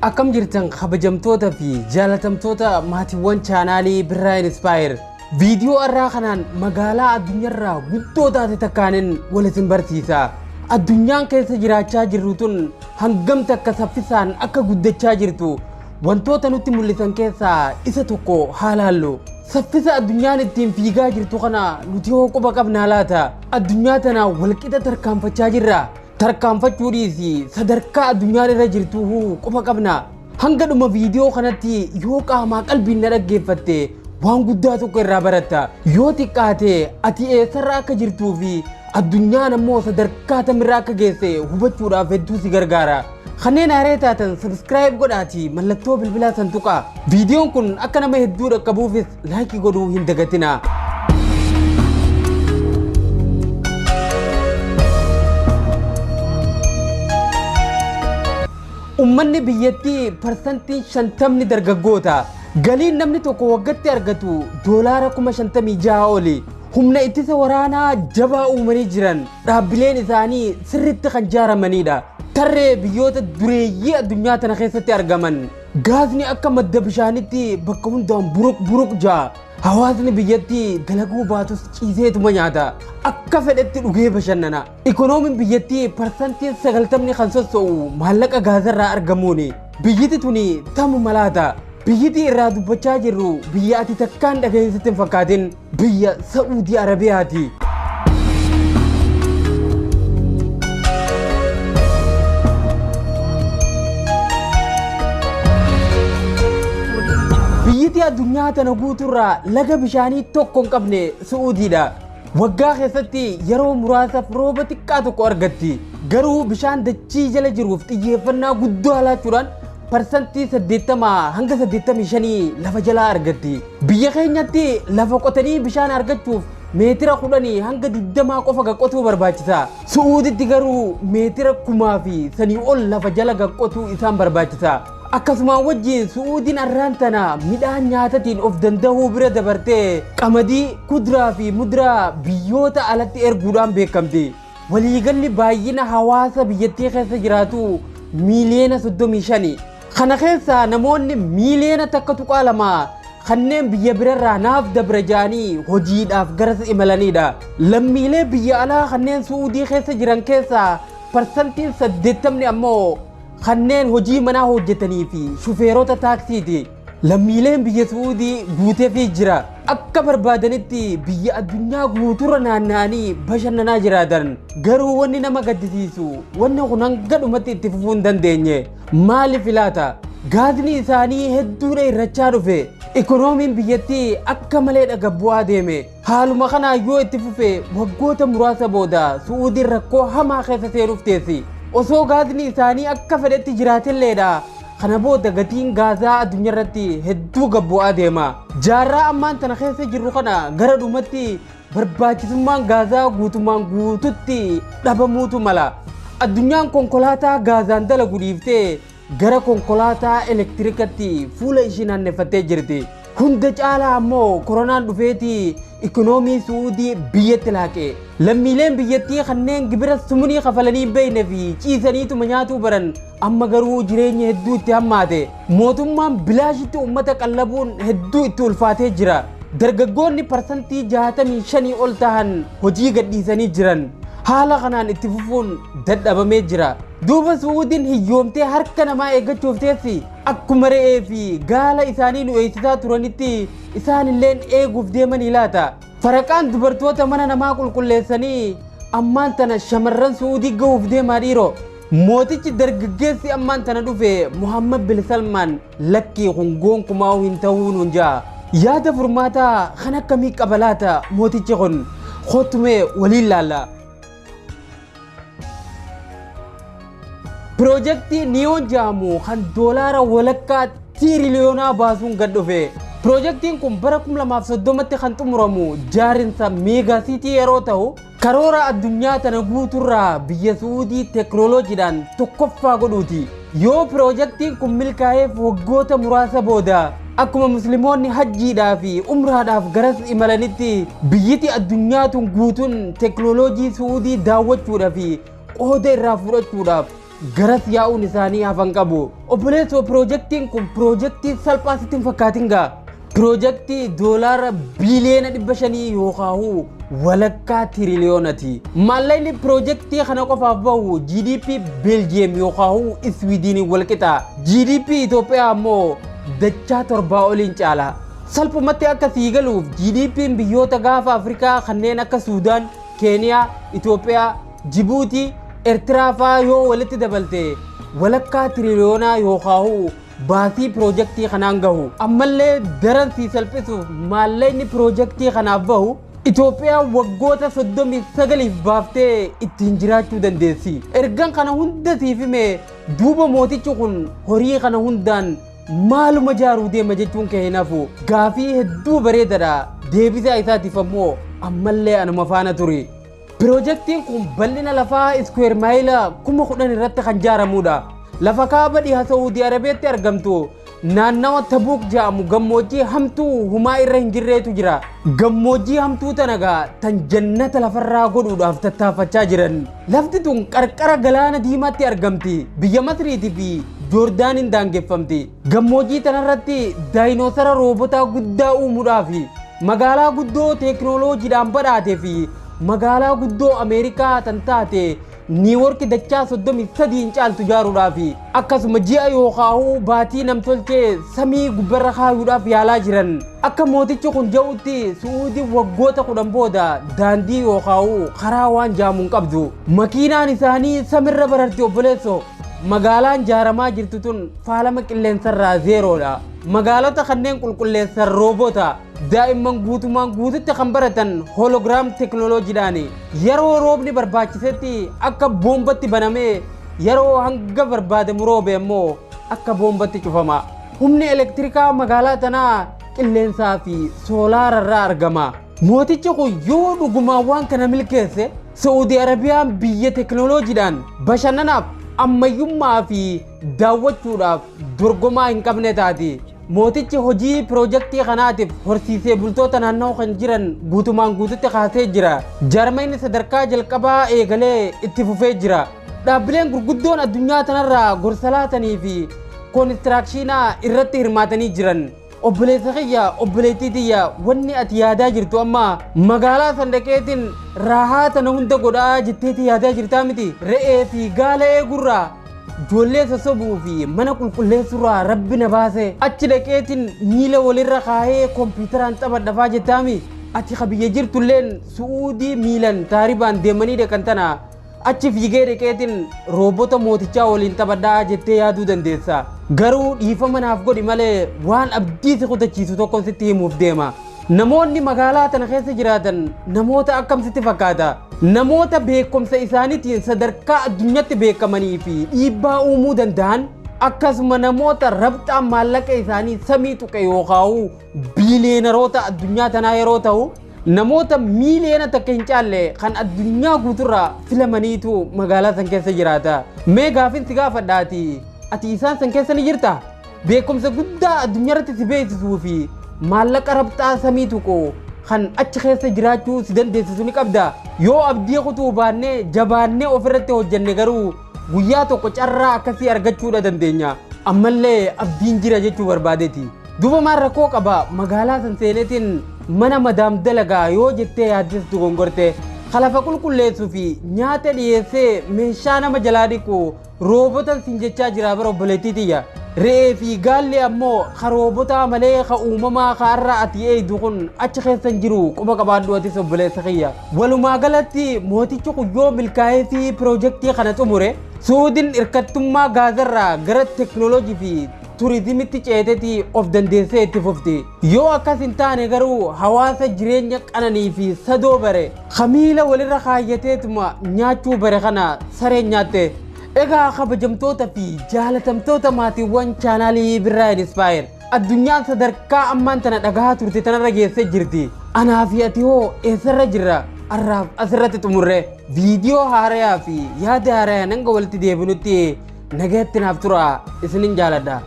Akkam jirtan kabajamtoota fi jaalatamtoota maatiiwwan chaanaalii Birraa Inspire. Viidiyoo har'aa kanaan magaalaa addunyaarraa guddoo taate takkaanin wal isin barsiisa. Addunyaan keessa jiraachaa jirru tun hangam takka saffisaan akka guddachaa jirtu wantoota nutti mul'isan keessaa isa tokko haa laallu. Saffisa addunyaan ittiin fiigaa jirtu kana nuti hoo quba qabnaa laata? Addunyaa tana walqixa tarkaanfachaa jirra. Tarkaanfachuu dhiisi, sadarkaa addunyaan irra jirtu quba qabna. Hanga dhuma viidiyoo kanatti yoo qaamaa qalbiin na dhaggeeffatte waan guddaa tokko irraa baratta. Yoo xiqqaate ati eessarra akka jirtuu fi addunyaan ammoo sadarkaa tamirra akka geesse hubachuudhaaf hedduu si gargaara. Kanneen haaree taatan subscribe godhaatii mallattoo bilbilaa san tuqaa. Viidiyoon kun akka nama hedduu dhaqqabuufis like godhuu hin dagatinaa. Ummanni biyyattii parsantiin 50 dargaggoota. Galiin namni tokko waggatti argatu doolaara 56,000 oli. Humna ittisa waraanaa jabaa uumanii jiran. Dhaabbileen isaanii sirriitti kan jaaramanidha. Tarree biyyoota dureeyyii addunyaa tana keessatti argaman. Gaasni akka madda bishaanitti bakka hundaan buruq buruq ja'a. Hawaasni biyyattii dalaguu baatus ciiseetuma nyaata. Akka fedhetti dhugee bashannana. Ikonoomiin biyyattii parsantiin 90 kan sosso'u maallaqa gaazarraa argamuuni. Biyyiti tuni tamuma laata? Biyyiti irraa dubbachaa jirru biyya ati takkaan dhageensitti hin fakkaatin biyya Sa'uudii Arabiyaati. Biyyiti addunyaa tana guuturraa laga bishaanii tokko hin qabne Su'uudiidha. Waggaa keessatti yeroo muraasaaf rooba xiqqaa tokko argatti. Garuu bishaan dachii jala jiruuf xiyyeeffannaa guddaa laachuudhaan parsantii 80 hanga 85 lafa jalaa argatti. Biyya keenyatti lafa qotanii bishaan argachuuf meetira 10 hanga 20 qofa gaqqotuu barbaachisa. Su'uuditti garuu meetira kumaa fi sanii ol lafa jala gaqqotuu isaan barbaachisa. Akkasumaan wajjin Su'uudiin arraan tana midhaan nyaatatiin of dandahuu bira dabartee qamadii, kuduraa fi muduraa biyyoota alatti erguudhaan beekamti. Waliigalli baay'ina hawaasa biyyattii keessa jiraatu miiliyoona 35. Kana keessaa namoonni miiliyoona 1.2 kanneen biyya birarraa naaf dabra ja'anii hojiidhaaf garas imalanidha. Lammiilee biyya alaa kanneen Su'uudii keessa jiran keessaa parsantiin 80 ammoo kanneen hojii manaa hojjetanii fi shufeerota taaksiiti. Lammiileen biyya Su'uudii guuteefii jira. Akka barbaadanitti biyya addunyaa guuturra naanna'anii bashannanaa jiraatan. Garuu wanni nama gaddisiisu wanni kun hanga dhumatti itti fufuu hin dandeenye. Maaliif laata? Gaazni isaanii hedduudha irrachaa dhufe. Ikonoomiin biyyattii akka malee dhagabbu'aa deeme. Haaluma kanaan yoo itti fufe waggoota muraasa booda Su'uudiin rakkoo hamaa keessa seenuuf teessi. Osoo gaazni isaanii akka fedhetti jiraatelleedha. Kana booda gatiin gaazaa addunyaarratti hedduu gabbu'aa deema. Jaarraa ammaan tana keessa jirru kana gara dhumatti barbaachisummaan gaazaa guutumaan guututti dhabamuutu mala. Addunyaan konkolaataa gaazaan dalagu dhiiftee gara konkolaataa elektirikatti fuula ishii naanneeffattee jirti. Hunda caalaa ammoo koronaan dhufeetii ikonoomii Su'uudii biyyatti laaqe. Lammiileen biyyattii kanneen gibira sumunii kafalanii hin beekne fi ciisaniituma nyaatuu baran amma garuu jireenya hedduu itti hammaate. Mootummaan bilaashitti uummata qallabuun hedduu itti ulfaatee jira. Dargaggoonni parsantii 65 ol tahan hojii gadhiisanii jiran. Haala kanaan itti fufuun dadhabamee jira. Duuba Su'uudiin hiyyoomtee harka namaa eeggachuuf teessi. Akkuma re'ee fi gaala isaanii nu eegsisaa turanitti isaanilleen eeguuf deemanii laata? Faraqaan dubartoota mana namaa qulqulleessanii ammaan tana shamarran Su'uudii gahuuf deemaa dhiiroo. Mootichi dargaggeessi ammaan tana dhufe Muhammad bin Salmaan lakkii kun gonkumaa hin ta'uu nuun ja'a. Yaada furmaataa kan akkamii qaba laata mootichi kun? Kottumee waliin laalla. Piroojeektii Niyoon jedhamu kan doolaara walakkaa tiiriliyoonaa baasuun gad dhufe. Piroojeektiin kun bara 2030tti kan xumuramu jaarinsa meegaa siitii yeroo ta'u, karoora addunyaa tana guuturraa biyya Su'uudii teekinooloojiidhaan tokkoffaa godhuuti. Yoo piroojeektiin kun milkaa'eef waggoota muraasa booda akkuma musliimoonni hajjiidhaa fi umraadhaaf garas imalanitti biyyiti addunyaa tun guutuun teekinooloojii Su'uudii daawwachuudhaa fi qooda irraa fudhachuudhaaf Garas yaa'uun isaanii hafan qabu. Obboleessoo, piroojeektiin kun piroojeektii salphaa sitti hin fakkaatin gaa. Piroojeektii $500 biiliyoona yookaan walakkaa tiriliyoonati. Maallaqni piroojeektii kana qofaaf bahu GDP Beeljiyeem yookaan Iswiidinii walqixa. GDP Itoophiyaa ammoo dachaa 7 oliin caala. Salphumatti akka sii galuuf, GDP'n biyyoota gaafa Afrikaa kanneen akka Suudaan, Keeniyaa, Itoophiyaa, Jibuutii, Eertiraa fa'aa yoo walitti dabalte walakkaa tiriliyoonaa yookaan baasii piroojeektii kanaan gahu. Ammallee daran sii salphisuuf, maallaqni piroojeektii kanaaf bahu Itoophiyaan waggoota 39f baaftee ittiin jiraachuu dandeessi. Ergan kana hunda siif hime, duuba mootichi kun horii kana hundaan maaluma jaaruu deema jechuun kee hin hafu. Gaafii hedduu bareedaadha. Deebisaa isaatiif ammoo ammallee anuma faana turi. Piroojeektiin kun bal'ina lafaa square maayila 10,000 irratti kan ijaaramudha. Lafa kaaba dhiha Saa'udii Arabiyaatti argamtu, naannawa Tabuuk jedhamu, gammoojjii hamtuu humaa irra hin jirreetu jira. Gammoojjii hamtuu tana gaa tan jannata lafarraa godhuudhaaf tattaaffachaa jiran. Lafti tun qarqara galaana diimaatti argamti. Biyya Masriitii fi Joordaaniin daangeffamti. Gammoojjii tanarratti daayinoosara roobotaa guddaa uumuudhaaf, magaalaa guddoo teekinooloojiidhaan badhaatee fi magaalaa guddoo Ameerikaa tan taate Niiworki dachaa 33n caaltu ijaaruudhaaf, akkasuma ji'a yookaan baatii namtolchee samii gubbarra kaayuudhaaf yaalaa jiran. Akka mootichi kun jedhutti, Su'uudii waggoota 10 booda daandii yookaan karaa waan jaamu hin qabdu. Makiinaan isaanii samirra bararti, obboleessoo. Magaalaan jaaramaa jirtu tun faalama qilleensarraa zeeroodha. Magaalota kanneen qulqulleessan roobota. Daa'imman guutumaan guututti kan baratan hologram teekinooloojiidhaani. Yeroo roobni barbaachisetti akka boombatti banamee, yeroo hanga barbaadamu roobe ammoo akka boombatti cufama. Humni elektirikaa magaalaa tanaa qilleensaa fi soolaararraa argama. Mootichi kun yoo dhugumaan waan kana milkeesse, Saa'udii Arabiyaan biyya teekinooloojiidhaan bashannanaaf, ammayyummaa fi daawwachuudhaaf dorgomaa hin qabne taati. Mootichi hojii piroojeektii kanaatiif horsiisee bultoota naannoo kan jiran guutumaan guututti kaasee jira. Jaarmayni sadarkaa jalqabaa eegalee itti fufee jira. Dhaabbileen gurguddoon addunyaa tanarraa gorsa laatanii fi koonistiraakshinaaa irratti hirmaatanii jiran. Obboleessa kiyya, obboleettii tiyya, wanni ati yaadaa jirtu amma magaalaa sandaqeetiin raahaa tana hunda godhaa jetteeti yaadaa jirtaa miti. Re'ee fi gaala eegurraa, ijoollee sossobuu fi mana qulqulleessurraa rabbi na baase, achi dhaqeetiin miila walirra kaahee kompiitaraan taphadhafaa jettaami. Ati ka biyya jirtulleen Su'uudii miilan taaribaan deemanii dhaqan tana achi fiigee dhaqeetiin roobota mootichaa waliin taphadhaa jettee yaaduu dandeessa. Garuu dhiifama naaf godhi malee, waan abdii si kutachiisu tokko sitti himuuf deema. Namoonni magaalaa tana keessa jiraatan namoota akkam sitti fakkaata? Namoota beekumsa isaaniitiin sadarkaa addunyaatti beekamanii fi dhiibbaa uumuu danda'an, akkasuma namoota rabxaan maallaqa isaanii samii tuqe yookaan biiliyeenaroota addunyaa tanaa yeroo ta'u, namoota 1 miiliyoona hin caalle kan addunyaa guuturraa filamaniitu magaalaa san keessa jiraata. Mee gaafin si gaafadhaati, ati isaan san keessa ni jirta? Beekumsa guddaa addunyaa irratti si beeksisuu fi maallaqa rabxaa samii tuqu kan achi keessa jiraachuu si dandeessisu ni qabda. Yoo abdii kutuu baannee jabaannee ofirratti hojjenne garuu, guyyaa tokko carraa akkasii argachuudha dandeenya. Ammallee abdiin jira jechuu barbaadeeti. Duuba maal rakkoo qaba magaalaa san seeneetiin mana madaam dalagaa yoo jettee yaaddes dogongorte. Kalafa qulqulleessuu fi nyaata dhiyeessee meeshaa nama jalaa dhiqu roobotan sin jechaa jira bara, obboleettii tiyya. Re'ee fi gaalli ammoo ka roobotaa malee ka uumamaa ka har'a ati eeydu kun achi keessa hin jiru, quba qabaadhu atis, obboleessa kiyya. Walumaa galatti mootichi kun yoo milkaa'ee fi piroojeektii kana xumure, Suudiin hirkattummaa gaazarraa gara teekinooloojii fi turizimitti ceetetii of dandeessee itti fufti. Yoo akkas hin taane garuu, hawaasa jireenya qananii fi sadoo bare, kamiila walirra kaayyateetuma nyaachuu bare kana sareen nyaatte. Egaa kabajamtoota fi jaalatamtoota maatiiwwan chaanaalii Birraa Inspire, addunyaan sadarkaa ammaan tana dhagahaa turte tanarra geessee jirti. Anaa fi ati hoo eessarra jirra? Har'aaf asirratti xumurre, viidiyoo haarayaa fi yaada haarayaa hanga walitti deebinutti nagayatti naaf tura, isinin jaaladha.